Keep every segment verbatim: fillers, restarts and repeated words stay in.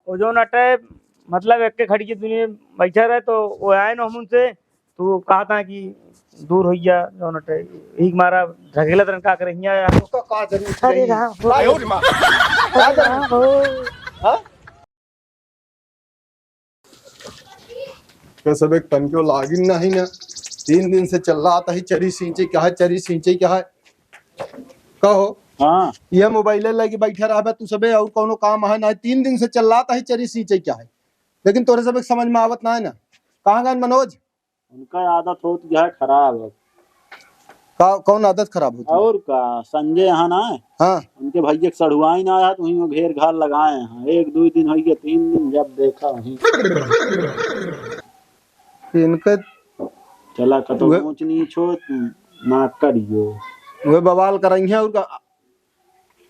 वो जौन अटे, मतलब, एक के खड़ी के दुनिया बैठा रहे, तो वो आए न हम उनसे, तो कहा था कि दूर हो गया, जौन अटे, एक मारा ढकेला तरन का करे, हियाँ आया। उसका का जरूरत अरे रही? राम हो। आयो रे माँ। का जरूरत? राम हो। हाँ? के सब एक तनक्यो लागिन नहीं ना। तीन दिन से चिल्लात ही, चरी सींचे क्या है, चरी सींचे क्या है। कहो। हाँ। ये मोबाइल लगे बैठे रहबे तू सबे, और कौनो काम है ना। तीन दिन से चिल्लात ही, चरी सींचे क्या है, लेकिन तोरे सब एक समझ में आवत ना है ना। कहाँ गए मनोज? उनका आदत होत गया है खराब अब। का, कौन आदत खराब होती है? और का, संजय यहाँ ना है? हाँ। उनके भैया के सढ़ुआइन आया, तो वहीं वो घेर घार लगाए हैं। एक दो दिन हो गया, तीन दिन जब देखा वहीं। इनके चला कतो वे ऊंच नीच हो, ना करियो। वे बवाल करइहे और का,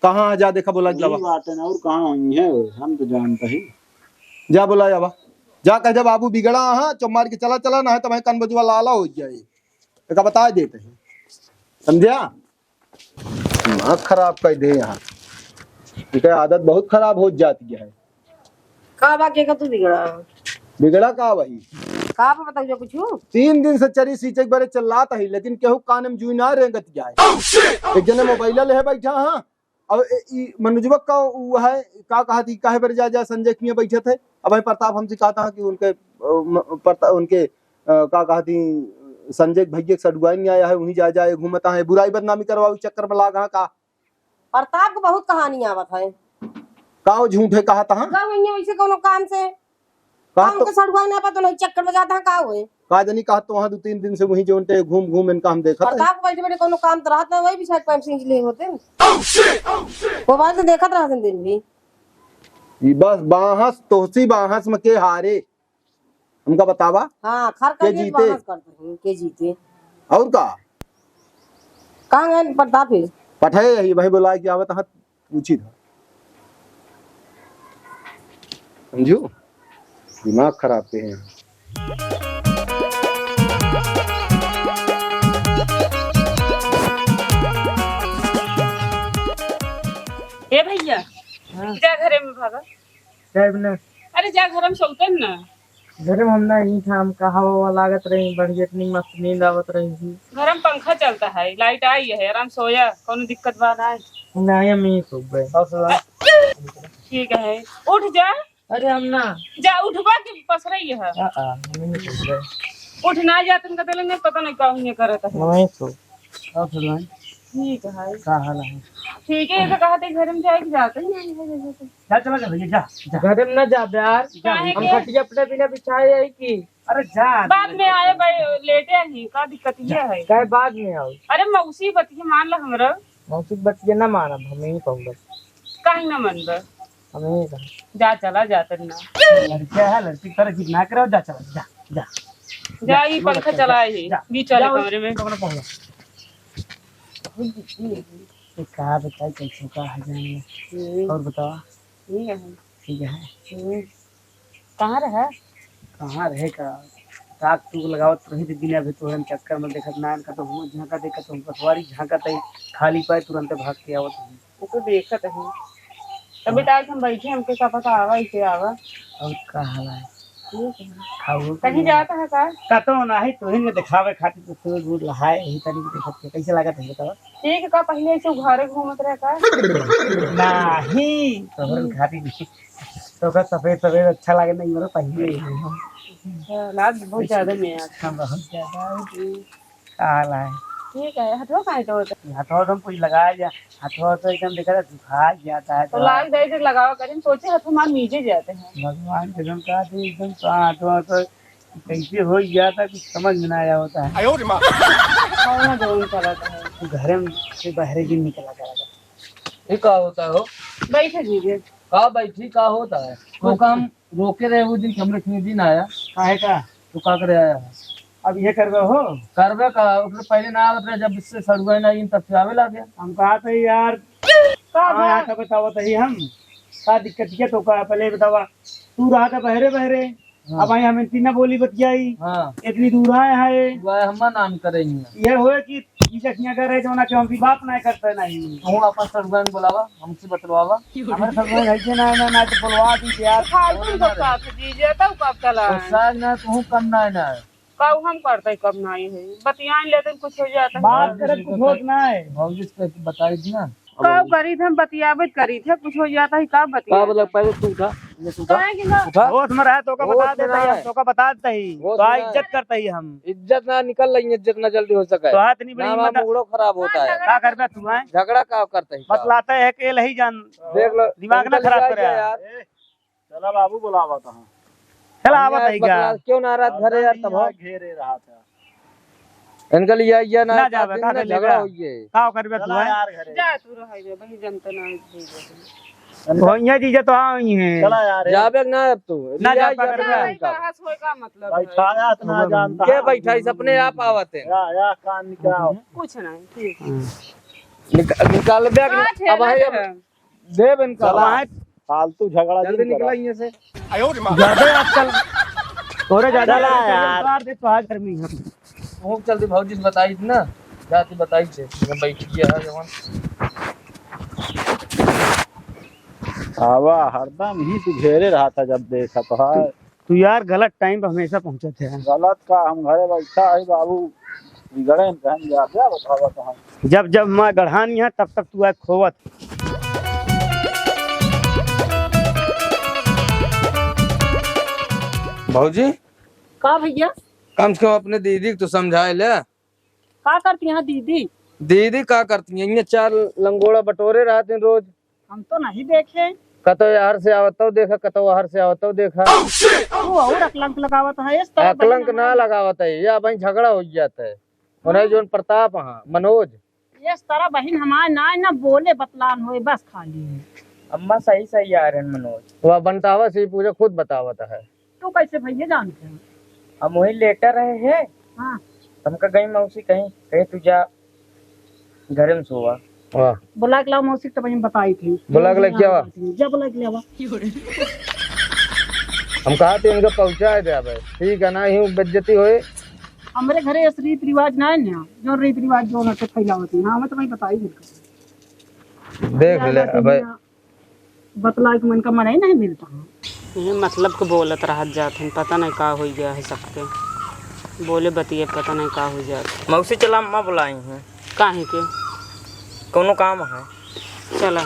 कहाँ है? जा देखा, बोला, ई जावा। बात है ना, और कहाँ हुई है, हम तो जानते ही। जा बोला जावा, जा कह दे, "बाबू बिगड़ा, हाँ, चुप मार के चला, चला, ना है तो भाई कान बजुआ लाला हो जाए।" एका बता देते हैं, समझा? दिमाग खराब कर दे यहाँ, इनके आदत बहुत खराब हो जाती है। का बा, के का तू बिगड़ा? बिगड़ा का वही? का बा, बताओ जो कुछ? तीन दिन से चरी सींचे के बारे चिल्लात ही, लेकिन केहू कान में जूई ना रेंगत जाए। एक जने मोबाइल ले बैठा, हाँ, अब ए, ई मनुजवा का उ है, का कहत ही, काहे बर जा, जा संजय के हियां बैठत है? अब भाई प्रताप हमसे कहता है कि उनके, अ, म-, प्रता-, उनके, अ, का कहत ही, संजय के भैया के सडुआइन आया है, वहीं जा, जा घूमता है, बुराई बदनामी करवावे चक्कर में लाग, हाँ का? प्रताप के बहुत कहानी आवत है। का वो झूठे कहत हाँ? का वहीं वैसे कोनो काम से? का का तो उनके सड़ुआ ना पता नहीं चक्कर में जाता है, का हुए? का जनी कहत तो वहाँ दो तीन दिन से वहीं जो उनके घूम घूम इनका हम देखत है। प्रताप बैठे बैठे कोनो काम तो रहत ना, वही बिछाट पाइप सींच लिए होते हैं। मोबाइल तो देखत रहते हैं दिन भी। ई बस बाहस तोहसी बाहस में के हारे, हमका बतावा। हाँ, खर के का ये जीते? बाहस करते हैं, के जीते? और का? कहाँ गए प्रताप फिर? पठाए यही भाई बोला कि आवत हाथ पूछी था। समझू? दिमाग खराब के हैं। ए भैया, हाँ। जा घरे में भागा। जाइब ना। अरे जा घर में सोतन ना। घरे में हम ना, ई था, हम कहा हवा लागत रही, बढ़िया इतनी मस्त नींद आवत रही थी। घर में पंखा चलता है, लाइट आई है, आराम सोया, कोनो दिक्कत बा ना? नहीं, हम यहीं सोबे। और सुना? ठीक है, उठ जा। अरे हम ना। जा उठबा के पसरई है। आ, आ, हम यहीं सोबे। उठ ना जा, तुमका दिल में पता नहीं का हुआ करत है। वहीं सो। और सुना? ठीक है। का हाल है? ठीक है, ये तो कहा थे घर में जाए के जाते ही नहीं है जैसे। जा, चला जा भैया, जा, जा। घर में ना जा यार। जा, काहे हम के? खटिया अपने बिना बिछाए आई की। अरे जा, बाद में आए भाई, लेटे ही, का दिक्कत ये है? काहे बाद में आओ? अरे मौसी बतिया मान ला हमरा। मौसी बतिया ना मानब, हम यहीं कहूँगा। काहे ना मानबा? हम यहीं कहूँ। जा, चला जा, तब ना। लड़किया है, लड़की तरह की ना करो, जा, चला, जा, जा। जा, ई पंखा चलाए ही, जा, बीच वाले जा, कमरे में। कमरे में पहुँच जा। ये का बताई, कैसे का है जाने। हम्म। और बतावा। ठीक है। ठीक है। हम्म। कहाँ रहे? कहाँ रहे का? ताक तूक लगावत रही थी दुनिया भर तोहन चक्कर में देखत ना, इनका तो हुआ झांका देखत, तो पटवारी झांकत है, खाली पाए तुरंत भाग के आवत है। वो तो देखत है। तब बेटा आज हम बैठे, हमके का पता आवा, इसे आवा। और का हाल है? ठीक है। खाओ कहीं पीओ। जाता है का? कतो नाही, तोहिन के दिखावे खातिर तो सूट बूट लहाए, यही तनी के देखत के। कैसे लागत है बताओ? ठीक है, का पहले ऐसे उघारे घूमत रहे का? नाही, तोहर खातिर नहीं। तो का सफेद सफेद अच्छा लागे नहीं, मेरा पहले ही है। हाँ, लाज बहुत ज्यादा में आज। हाँ, बहुत ज्यादा है। हम्म। का हाल है? ठीक है, हथवा काहे तो होता? हथवा तो हम कुछ लगाया जा, हथवा तो एकदम बेकार दुखा जाता है तो तो। लाग दे, फिर लगावा करें, सोचे हथवा मार नीचे जाते हैं। भगवान कसम का दे एकदम तो हथवा तो कैसे हो गया था, कुछ समझ में ना आया होता है। आयो रे माँ। कौन जौन चलत है? तू घरे में से बाहरे भी निकला करा कर। ये का होता है हो? बैठे जीजे। का बैठी, का होता है? तो काम रोके रहे वो दिन, हमरे खियाँ दिन आया। काहे का? तो का करे आया है? अब ये करबे हो? करबे का, ओकरे पहले ना आवत रहे, जब इससे सड़ुआ ना इन तब से आवे लागे। हम कहा थे यार, का हाँ, बा? यहाँ का बतावत ही हम, का दिक्कत है तो का, पहले बतावा, तू रहा था बहरे बहरे, हाँ। अब आई हम इतनी ना बोली बतियाई। हाँ। इतनी दूर आए हैं। वह हम नाम करेंगे। ये होए कि इज्जत नहीं करे, जो ना कि हम भी बात ना करते नहीं। तू अपन सड़ुआइन बुलावा, हमसे बतलवावा। हमारे सड़ुआइन है कि ना, ना, ना तो बुलवा दी यार। फालतू में गुस्सा है। जीजा, तब कब चला है? गुस्सा ना, तू कम ना, ना। कब हम करते, कब ना है। बतियान लेते कुछ हो जाता है। बात करे कुछ होत ना है। भौजी से बताई दी ना। का करीत हम बतियाबे करीत है, कुछ हो जाता है, का बतिया? का बोला, पहले तू उठा, ये तू उठा। काहे कि ना? उठा। होश में रहा, तोका होश बता में देता ही, रहा। हम तोका बता देता ही। होश तो में आ रहा। इज्जत करता ही हम। इज्जत ना निकल रही, इज्जत ना जल्दी हो सका है। तो हाथ नहीं बड़ी ना, हिम्मत। मूडो खराब होता है। का करबे तू, हैं? झगड़ा का करता ही? बस लाता है कि यही जान। देख लो, दिमाग ना इनका खराब लिया करे यार। यार। चला बाबू, बुलावा तो हम। चला, हम आवत यार है क्या? बकला, क्यों ना रात घरे यार, तब यहाँ हम घेरे रहा था। इनका लिया, ये ना ना जाबे, दिन का में कर लेबे? झगड़ा होइए। का करबे तू, चला हैं? यार घरे। जा तू रह जा, वही जनता ना है, ठीक है। इनका हो, यहाँ जीजा तो आई हैं। चला यार, ए। जाबे ना अब तू। ना लिया, जाबे, ये करबे। ना इनका। बहस होए का मतलब है? बैठाया तो ना जानता के है। बैठाई, अपने आप आवत हैं। या, या, कान निकाल। कुछ नहीं, ठीक है। निका-, निकाल बैग, हाँ, अब है, ठेला अब है। देब इनका। चला। फालतू झगड़ा जल्दी जिन करा। निकला यहाँ से। ज्यादा आजकल तोरे ज्यादा चला यार। मार दे तो आज गर्मी है। वो जल्दी भौजी से बताई ना, जाती बताई से, मैं बैठ गया है जवन। आवा, हरदम ही तू घेरे रहा था जब देखा तो है। तू यार गलत टाइम पे हमेशा पहुँचत है। गलत का, हम घरे बैठा है बाबू, बिगड़े हम कहें यार, क्या बतावा तो हम। जब जब मैं गढ़ानी है, तब तक तू आए खोवत। भौजी, का भैया? कम से कम अपने दीदी के तो समझाए ले। का करती हैं दीदी? दीदी का करती हैं? इन्हें चार लंगोड़ा बटोरे रहते हैं रोज। हम तो नहीं देखे। कतो यार से आवत तो देखा, कतो बाहर से आवत तो देखा। तू और अकलंक लगावत है, इस तरह अकलंक बहन ना हमारी लगावत है, या भाई झगड़ा हो जाता है। उन्हें हाँ। जोन प्रताप, हाँ, मनोज। इस तरह बहन हमारे ना, ना बोले बतलान होए, बस खाली है। अम्मा सही सही आ रहे हैं मनोज। वह बनतावा से पूछा, खुद बतावत है। तू कैसे भैया जानते हैं? हम वही लेटर रहे हैं। हाँ। हमका गई मौसी कहीं, कहे तू जा घर में सोवा। वाह। बुला के लाओ मौसी, तब हम बताई थी। बुला के लेके आवा। जा बुला के ले आवा। हम कहा थे इनका पहुँचा दे, अबे ठीक है ना, यूं बेइज्जती होए। हमरे घरे ऐसे रीत रिवाज ना है ना, जो रीत रिवाज जो ना से फैलावत है। हाँ, मैं तो भाई बताई नहीं। देख ले, अबे। बतला के मन का मन ही नहीं मिलता है। ये मतलब के बोलत रहत जात हैं, पता नहीं का हो गया है सबके। बोले बतिये पता नहीं का हो जात है। मौसी चला, अम्मा बुलाई हैं। काहे के? कौनो काम है। चला।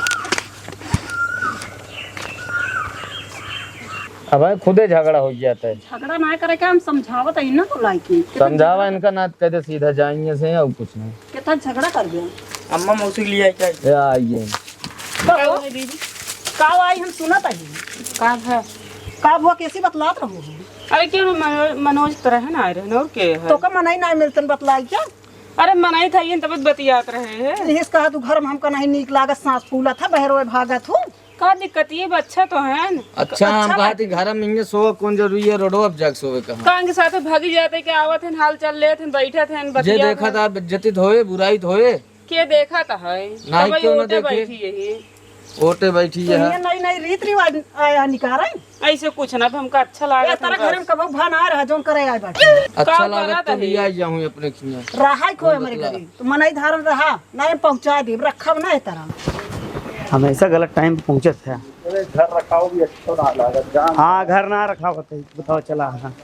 अब भाई खुदे झगड़ा हो जाता है। झगड़ा ना करे के, हम समझावत है ना बुलाई के। समझावा इनका ना, कह दे सीधा जाएंगे से और कुछ नहीं। कितना झगड़ा कर गया। अम्मा मौसी के लिए आई क्या? ये आइए। का हुआ दीदी? का हुआ, हम सुनत हई। का है? का हुआ, कैसी बतलात रहो हो? अरे क्यों ना, मनो-, मनोज तो रहे ना, आए रहे ना, और के है? तो का मनाई ना मिलतन बतलाई क्या? अरे मनाई था, ये तब बतियात रहे हैं। यही से कहा तू घर में हमका नहीं नीक लागत, सांस फूलत है, बहरोए भागत हूँ। का दिक्कत, ये भी अच्छा तो है न। अच्छा, हम अच्छा कहा बात। थी घर में ये सो कौन जरूरी है, रोडो अब जाके सोवे का। कान के साथे भागी जाते, के आवत हैं, हाल चाल लेत हैं, बैठत हैं, जे बतियात देखा हैं। था, बेइज्जती धोए, बुराई धोए। के देखा त है? नाही, तब क्यों ना ओटे देखे? बैठी यही। ओटे बैठी है। ये नई नई रीत रिवाज आया निकारे। ऐसे कुछ ना, अब हमका अच्छा लागत, ये तरह हमका घर में कबो भा ना रहा, जोन करे आए बाटे। अच्छा का लागत बनत तो है? लिया जाऊँ अपने खिया। रहा ही कोई हमारे घरे, तो मनई धारण रहा, ना हम पहुँचा देब, रखब ना ए तरह। हमेशा गलत टाइम पे पहुँचत है। अरे घर रखाव भी अच्छा ना लागत, जान। हाँ, घर ना रखाव होते, बताओ चला, हाँ।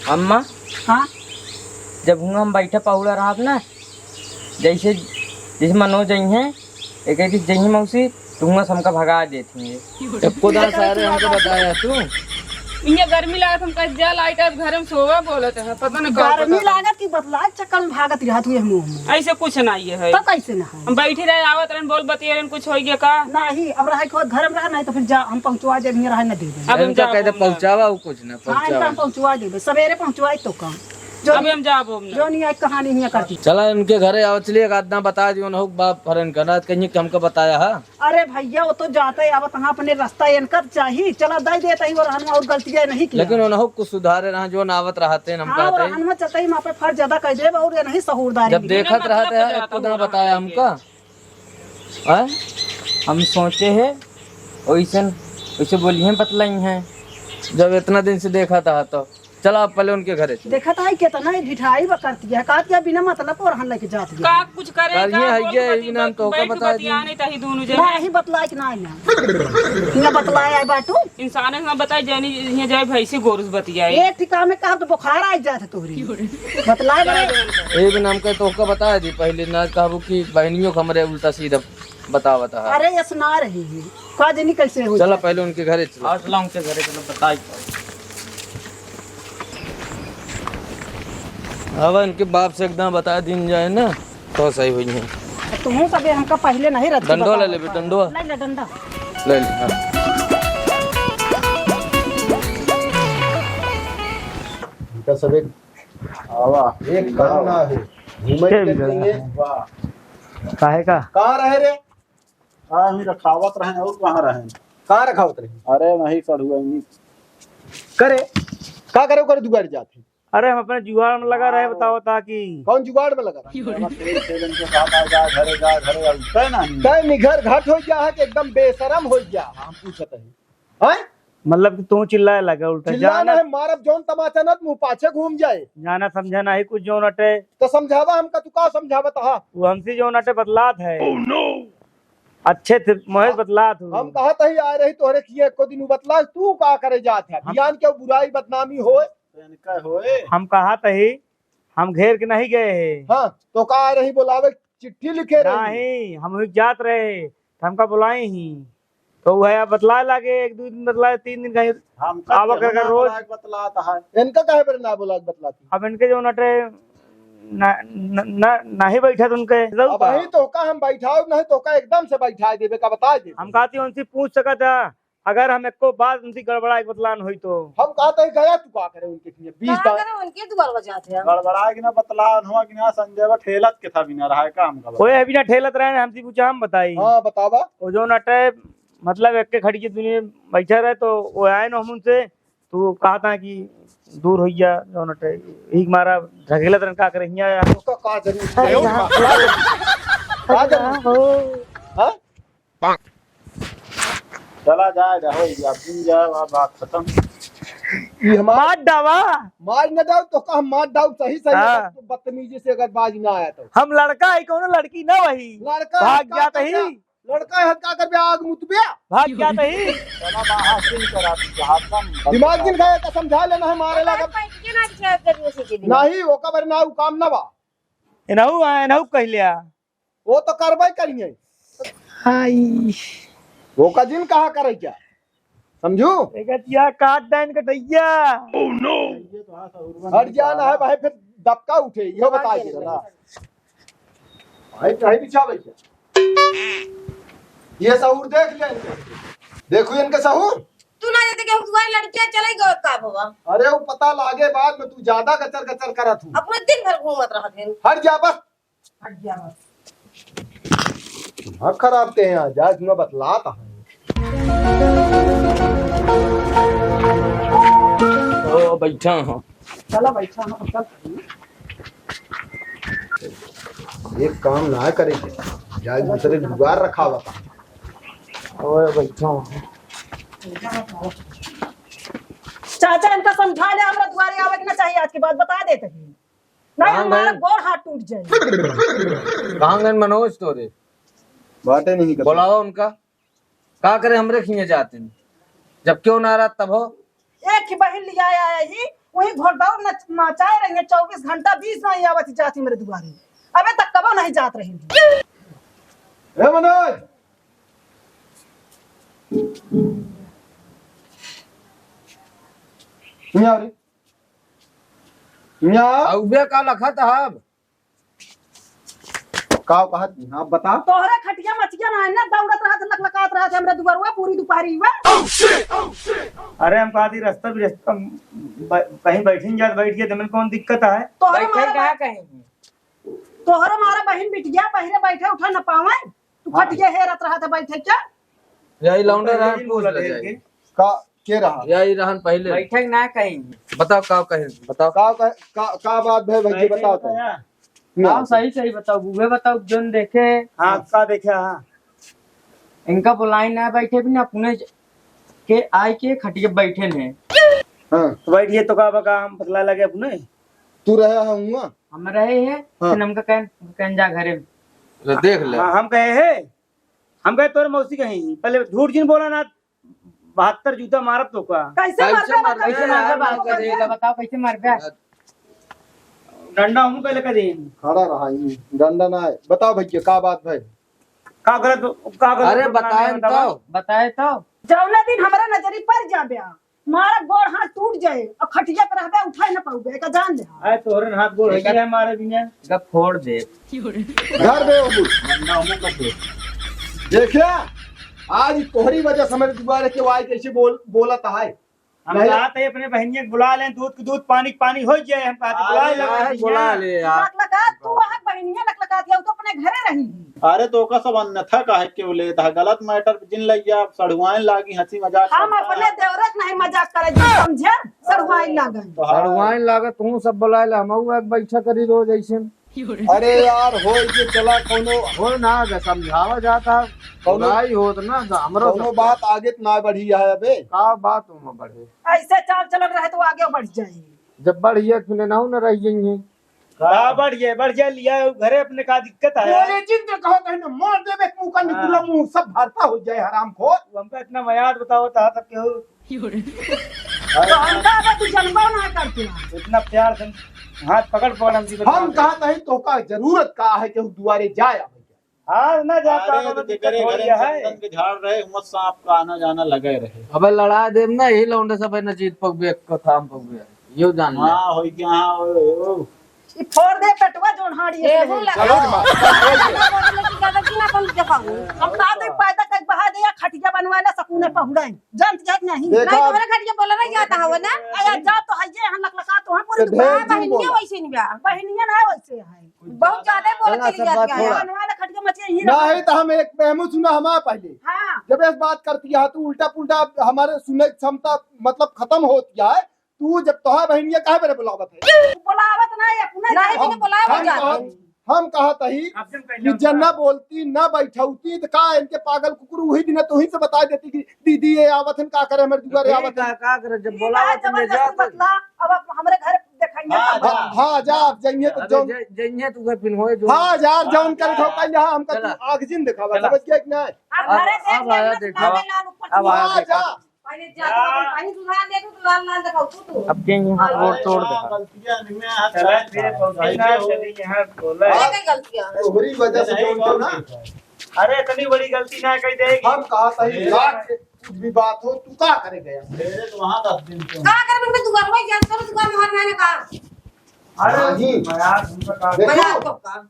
अम्मा, हाँ? जब हुआं हम बैठे पहुड़ा रहब ना, जैसे, जैसे मनोज आई हैं, एक एक जही मौसी, तो हुआं से हमका भगा देती हैं। एको दान सारे हमको बताया तू। इन्हें गर्मी लागत, हम कह जा लाइट अब घर में सोवा बोलत है, पता नहीं का गर्मी पता। लागत कि बतला चक्कर में भागत रहत हुए मुंह में। ऐसे कुछ नहीं है। तो कैसे ना है? हम बैठी रहे, आवत रहन, बोल बतिया रहन, कुछ हो गया का? नहीं, अब रहा को घर में रहा, नहीं तो फिर जा, हम पहुंचवा दे, नहीं रहा, न दे दे। अब हम इनका जाब कह दे हम ना। पहुंचावा, वो कुछ ना हाँ, इनका हम पहुंचावा। पहुंचवा देबे, सवेरे पहुंचवाई तो काम। जो अब हम जाब हम ना। जो नहीं आई कहानी नहीं करती। चला इनके घरे आवा, चलिए एक आध दान बता दियो ना हो बाप हरन का, ना कहीं कि हमका बताया है। अरे भैया, वो तो जाते आवत हाँ अपने रास्ता इनकर चाही, चला दे देता ही वो रहन और गलतियाँ नहीं किया। लेकिन उन्हों कुछ सुधारे रहा, जो ना आवत रहते हैं, हम हाँ, वो कहते हैं। रहन में चलते ही वहाँ पे फर्ज ज्यादा कर देब और ये नहीं सहूरदारी जब नहीं। देखत रहते हैं, एक तो ना बताया हमका। हैं? हम सोचे हैं, ओइसन, ओइसे बोलिए बतलाई हैं। जब इतना दिन से देखा था तो चला, आप पहले उनके घरे चलो। देखत है कितना ही ढिठाई बा करती है, कहत है बिना मतलब और हन लेके जात है। का कुछ करे, करिए का है बोल ये, बती-, बिना हम बत-, तोहका बैठ बता बतिया दी। नहीं तही दोनों जने। नहीं बतलाए कि नहीं ना। ये बतलाए आए बाटू। इंसान है ना बताए जानी, ये जाए भैंसी गोरू से बतियाए। एक ठिका में कहा तो बुखार आ जात है तोहरी। बतलाए बड़े। ए बिना हम कहे तोहका बता दी पहले, ना कहबू कि बहनियों को हमरे उल्टा सीधा बतावत है। अरे, ऐसा ना रही है। का जानी कैसे हो चला, जाए। पहले उनके घरे चला। हाँ, चला उनके घरे चला, बताई। अब इनके बाप से एकदम बता दिन जाए ना, तो सही हुई है। तुम सब हमका पहले नहीं रख डंडो ले बतावा लेबे, था। डंडो। ले ले, डंडा। ले ले, हाँ। इनका सब एक आवा। एक काम ना है। घूमे के लिए। वाह। काहे का? कहाँ रहे रे? हाँ, हम रखावत रहे, और कहाँ रहे? कहाँ रखावत रहे? अरे, नहीं, कढ़ुआ, नहीं। करे, का करे, ओकर दुआर जात है? अरे, हम अपने जुगाड़ में लगा रहे, बताओ ता कि कौन जुगाड़ में लगा रहे? तेल, तेल इनके साथ आ, जा घरे, जा घरे, आ, उठे नहीं। तय निघर घट हो गया है कि एकदम बेशरम हो गया, हम पूछत हैं। हैं? मतलब कि तू चिल्लाए लगा उल्टा, चिल्ला जाना नहीं, मारब जौन तमाचा ना, मुँह पाछे घूम जाए। जाना समझा नहीं कुछ जौन अटे। तो समझावा हमका, तू का समझावत हा? वो हमसे जौन अटे बतलात है। अच्छे थे, महेश बतलात हूँ। हम कहत ही आ रही तोहरे किए एको दिन उ बतला, तू का करे जात है? हम बिहान के बुराई बदनामी होए। तो इनका होए। हम कहत ही, हम घेर के नहीं गए हैं। हाँ, तो का आ रही बोलावे, चिट्ठी लिखे रही। नहीं, हम वही जात रहे, तो हमका बुलाए ही। तो वह अब बतलाए लागे, एक दो दिन बतलाए, तीन दिन कहीं हमका आवा केहू करके ना रोज। बुलाए के बतलात है। इनका काहे पर ना बुलाए के बतलाती? अब इनके जौन अटे ना, ना, ना, नाही बैठत उनके। अब वही तो का हम बैठाओ, नहीं तो का एकदम से बैठा देबे का बता दे। हम कहती उनसे पूछ सकत है, अगर हम एको बात उनसे गड़बड़ाए के बतलान होई तो। हम कहते हैं गया तू का करे उनके किए? बीस का दान करे उनके दुआर बजाते हैं। गड़बड़ाए के ना बतलान हुआ कि ना संजय बा ठेलत के था बिना रहा है काम का। कोई अभी ना ठेलत रहे, हमसे पूछा हम बताई। हाँ, बतावा। वो जौन अटे मतलब एक के खड़ी के दुनिया बैठा रहे तो वो आए न हम उनसे, तो कहत है कि दूर हो गया जौन अटे, एक मारा ढकेलत रहन का करे हिया। उसका का जरूरत है? अरे वाह। का जरूरत? हो। हाँ? चला जाए, जाओ, या दिन जाए, वह बात खत्म। ये हमार मार डावा। मार न डाव तो का हम मार डाव सही सही हाँ। तो बदतमीजी से अगर बाज ना आया तो। हम लड़का है, कौनो लड़की ना वही। लड़का है, भाग का जात करबे? ही। लड़का है, का करबे, आग मुतबे? भाग जात ही। चला बाहर से करा दी, जहाँ कम दिमाग दिन खाए तो समझा लेना है, मारे लगा। बैठ के ना, जरूर से के दिन। नहीं, ओका बारे ना, उ काम ना बा। एनहू, एनहू कह लिया। वो तो करबे करिए। हाय। वो का जिन कहा करे क्या? समझू? एक हथिया काट देन कटैया। हट जाना है भाई, फिर दबका उठे, यो बता दे ना। भाई, भाई बिछा भैया। ये सहूर देख ले इनके। देखो इनके सहूर। तू ना जाते कि हम तुम्हारी लड़कियां चले गए का बाबा? अरे वो पता लागे बाद में, तू ज्यादा गचर गचर करत हूँ। अपने दिन भर घूमत रहत हैं। हट जा बस। दिमाग खराब ते हैं आज, आज मैं बतलात है। ओ, बैठा हूँ। चला, बैठा हूँ, चल। एक काम ना करे, जाए दूसरे जुगाड़ रखा हुआ था। ओ, बैठा हूँ। चाचा, इनका समझा ले, हमरा दुआरे आवे के ना चाहिए, आज के बाद बता देते हैं। नहीं, कहाँ हमारा गए? गोड़ हाथ टूट जाए। कहाँ गए मनोज तोरे? बाटे नहीं करते। बुलावा उनका। का करे हमरे खिए जाते हैं? जब क्यों ना रहा तब हो। एक ही बहिन लिया आया ही, वही घोड़दौड़ न मचाए रही है, चउबीस घंटा बीस नहीं आवत जाती मेरे दुआरे। अबे तक कबो नहीं जात रही। ए मनोज! यहाँ रे। यहाँ। अउबे का लखत हब? का कहत? हाँ, बता। तोहरे खटिया मचिया ना है ना, दौड़त रहत, लकलकात रहत, हमरा दुआरवा पूरी दुपहरी हुआ। अरे, हम कहती रास्ता भी रास्ता, ब-, कहीं बैठिन जात, बैठ गए, तो में कौन दिक्कत है? तोहरे बैठे मारे कहाँ बै-, कहीं? तोहरे मारे बहिन बिटिया, बहिरे बैठे उठे न पावे। तू हाँ। खटिया हेरत रहत है, बैठे क्या? यही लौंडे रहे, पूछ ले जाए। का, के रहा? यही रहन पहले। बैठक ना कहीं। बताओ, का कहे? बताओ। का, का, का, का बात है भाई, बैठे बताओ तो। बताया। ना। हाँ, सही, सही बताओ, उहे बताओ, जोन देखे। हाँ, का देखे, हाँ। इनका बुलाई ना, बैठे भी ना, अपने ज-, के आए के खटिया बैठे ने। हाँ। तो बैठ गए तो का बका हम बतला लगे अपने। तू रहे हुआ? हम रहे हैं, हाँ। फिर हमका कहन, कहन जा घरे में। ले देख ले। हाँ, हम कहे हैं, हम कहे तोर मौसी कहीं, पहले झूठ जिन बोला ना, बहत्तर जूता मारब तो का। कैसे कैसे मारबे, मारबे? कैसे मारबे? बात कर रही है, बताओ कैसे मारबे? डंडा हमू पहले कर दें। खड़ा रहा, ई डंडा ना है। बताओ भैया, का बात भाई? का गलत, का गलत अरे, बतला बताए नहीं, बताओ। तो। बताए तो। जौना दिन हमरा नजरी पर जाबे, मारा गोड़ हाथ टूट जाए और खटिया पर रहबे, उठाए न पाउबे, एका जान ले। आए तोहरे हाथ गोड़ एक है, हमारे बिना। का फोड़ दे। घर दे वो कुछ। डंडा हमू कर दे। देखिया, आज तोहरी वजह से हमारे दुआरे के वाई कैसे बोल, बोलत है। हम नहीं। कहा थे अपने बहनिया के बुला लें, दूध के दूध, पानी के पानी हो जाए। हम कहा थे, बुला अरे ले यार, बहनिया। बुला ले यार। लकलका, तू वहाँ बहनिया लकलका दिया, वो तो अपने घरे रही है। अरे तो ओका सब अन्यथा काहे के बोले, तो गलत matter जिन लग गया, सड़ुआइन लागी, हंसी मजाक हम करता अपने है। देवरे के नहीं मजाक करे, जी समझे, सड़ुआइन लागन। तो हाँ। सड़ुआइन लागत, तू सब बुला ले, हम एक बैठक करी रोज ऐसे। अरे यार, होई के चला कौनो। हो ना, समझावा जाता, कौनो, बुराई होत ना, हमरो कौनो सब बात आगे तो ना बढ़ी है अबे। का बात ओमा बढ़े? ऐसे चाल चलन रहे तो आगे बढ़ जाए। जब बढ़िया फिर ना, ना रह जाइए। का बढ़िया, बढ़िया लिया है, घरे अपने का दिक्कत है? बोले जिन तो कहो कहीं ना, मार देबे मुंह का हाँ। निकुला मुंह, सब भरता हो जाए हरामखोर। वो हमका इतना मयाद बताओ, था तक केहू तो हमका अगर तू जनबो ना करते। इतना प्यार से हाथ पकड़ पकड़ हम जी हम बता कहा नहीं तो का जरूरत का है कि दुआरे जाए अब? हाँ, ना जा अरे, पावे तो तो दिक्कत जेकरे हो घरे रही है। चंदन के झाड़ रहे, हुआं सांप का आना जाना लगे रहे। अबे लड़ा देब ना, यही लौंडे सब है ना, जीत पकबे, एक कथा हम पकबे। यो जान ले। हाँ, होई क्या, हाँ, ओ, ओ। ई फोड़ दे पेटवा जोन हाड़ी एहू से। लगा। चलो ना। बोले कि दादा जी ना अपन देखाऊ। हम का दे पैदा कर बहा दे या खटिया बनवा ले सकूने पहुड़ाई। जानत जात नहीं। देखा। नहीं, तोहरे खटिया बोला रह जाता हवा ना। अरे जा तो हइये, हम लकलका तो हम पूरी तो दुकान ढेर दिन बहिनिया बोला। वैसे नहीं बा। बहिनिया ना वैसे है। बहुत ज्यादा बोल चला चली सब जाती बात है। थोड़ा। बनवा ले खटिया मचिया ही ना रहा। है तो हम एक मेहमू सुना हमारा पहले। हाँ। जब इस बात करती है तो उल्टा पुल्टा हमारे सुने क्षमता मतलब खत्म होती है। तू जब तोहार बहिनिया काहे बरे बुलावत है? बुलावत ना है, अपने नहीं, जाए। बिना बुलाए हम, जाते। हम, हम कहत ही आप जब कहले कि होता। जन्ना बोलती, ना बैठौती, तो का इनके पागल कुकुर वही दिन तोही से बता देती कि दीदी ये आवत हन, का करे हमरे दुआरे दीदी आवत हन। का, का करे, जब ई बोलावत का ले जबरदस्ती जात। बतला, अब आप हमरे घर देखाइए हाँ, तब। हाँ, हाँ, जा, आप जाइए तो अबे जौन। जइ-, जइहे तू घर फिर होए जो। हाँ, यार, जौन हाँ, करे ठोकाई, हाँ, हमका चला। तू आग जिन देखावा, चला। समझ गया कि नहीं? अब अब, घरे देख अब ले, आया बस देखा। बाबे लाल ऊपर अब आया हाँ, देखा। जा। पहले जा, जा। तू अपन पहले तू लाल दे, तू लाल, लाल दिखाओ, तू, तू। अब के यहाँ हाँ, गोड़ तोड़ हाँ, दे। गलतियाँ नहीं, मैं हाथ चला, साफ फिर कर। पहुंचे ना, कैसे हो? चलिए, यहाँ बोला है। अरे, कई गलतियाँ। तोहरी वजह से नहीं, जोन तो ना। गलती है। अरे, इतनी बड़ी गलती ना कही देगी। हम कहा था, ये अरे। लाख से कुछ भी बात हो, तू का करे गया? मेरे तो वहाँ दस दिन से। का करे, मैं दुकान में जान करो, दुकान में हर महीने का। अरे, नहीं। मैं आज उनका कहा देखो। मैं आज तो का।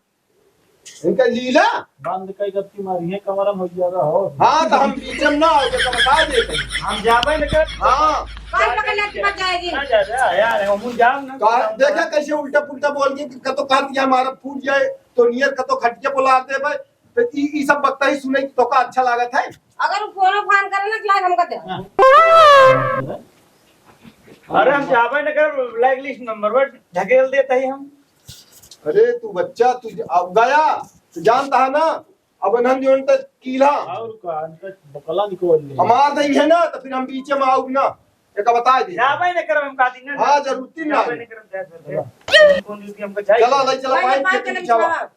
इनका लीला। बंद कई गत्ती मारी है, कमरा में हो जाएगा हो। हाँ, तो हम पीछे में ना आओगे, तो बता देते हैं। हम जाबे न कर। हाँ। कान पकड़ लेके मत जाएगी। ना जा, जा, यार, हम जाब ना। कहा, देखा कैसे उल्टा पुल्टा बोल के, कतो कहा दिया हमारा फूट जाए, तो नियर कतो खटिया बोला आते भाई, तो ई, ई सब बकता ही सुने तो का अच्छा लागत है? अगर वो फोन फान करे ना, तो लाग हमका दे। हाँ। अरे हम जाबे न कर, blacklist number पर ढकेल देते ही हम। अरे तू बच्चा, तू ज-, अब गया, तू जानता है ना, अब इन्हन जोन तक कीला। और का, इनका बकला निकल ले। हमार नहीं है ना, तो फिर हम बीच में आउब ना, एक बता दे। जाबे न करब हम का दिन ना। हाँ, जरूरत ही ना। जाबे न करब, जा, जा, जा। कौन ड्यूटी हमको जाए? चला, ले चला, भाई, भाई, खेत में चला।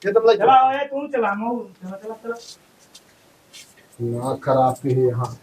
चला, ए, तू चला, मऊ, चला, चला, चला। दिमाग खराब के है यहाँ।